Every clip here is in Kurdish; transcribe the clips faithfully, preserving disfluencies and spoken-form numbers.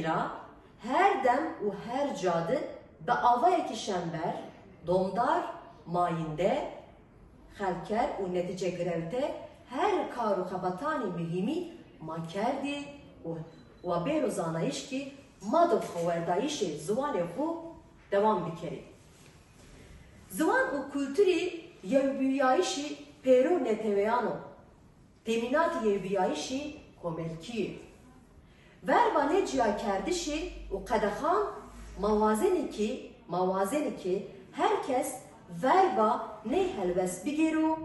ra her dem û her cadi bi avayekî şember, domdar, mayînde, xelker û netîcegirewte her kar û xebatanî muhîmî ma kerdî û wa bêro zanayîşkî ma do xewerdayîşê ziwanê xwe dewam bikerî. Ziwan û kulturî yewbûyayîşî pêro neteweyan o. Temînatî yewbîyayîşî komelkî ye. Verba nêciyakerdişê û qedexan ma wazenî kî, ma wazenî kî her kes verba nê helwest bigêro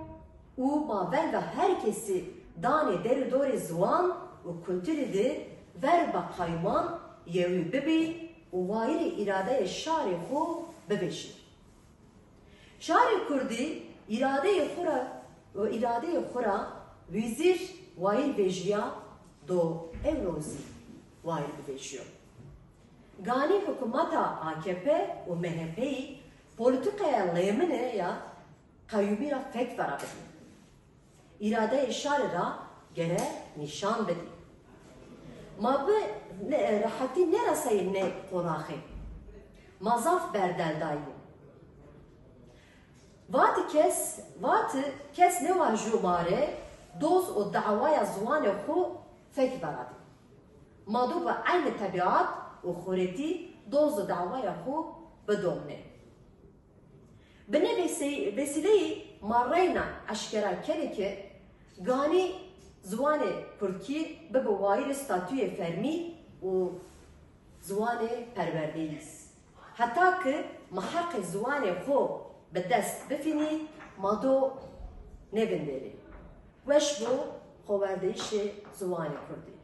û ma verba her kesî danê der û dorê ziwan û kulturî de verba qayûman yewî bibî û wayirê îradeyê şarê xwe bibêjî. Şarê kurdî îradeyê xwe ra, îradeyê xwe ra wîzîr wayîr vêjiya do ewro zî wayîr bivêjiyo. Ganî hikûmeta A K P û M H P'yî polîtîkaya lêmine ya qeyûmî ra fek vera bidî. Îradeyê şarê ra gere nîşan bidî. Ma bi ne, rehetî nereseyî ne qonaxê. Ma zaf berdel dayî. Vati kes, vati kes newa jû ma re doz û dawaya ziwanê xwe fek veradî. Ma do bi eynî tebiat û xurêtî doz û dawaya xwe bidomne. Bi ne vêsey-, vêsîleyî ma reyna eşkera kerê ke ganî ziwanê kurdkî bibe wayirê statûyê fermî û ziwanê perwerdeyî. Heta ki ma heqê ziwanê xwe bi dest bifînî, ma do nevindêrê. Weş bo xoverdeyîşê ziwanê kurdî.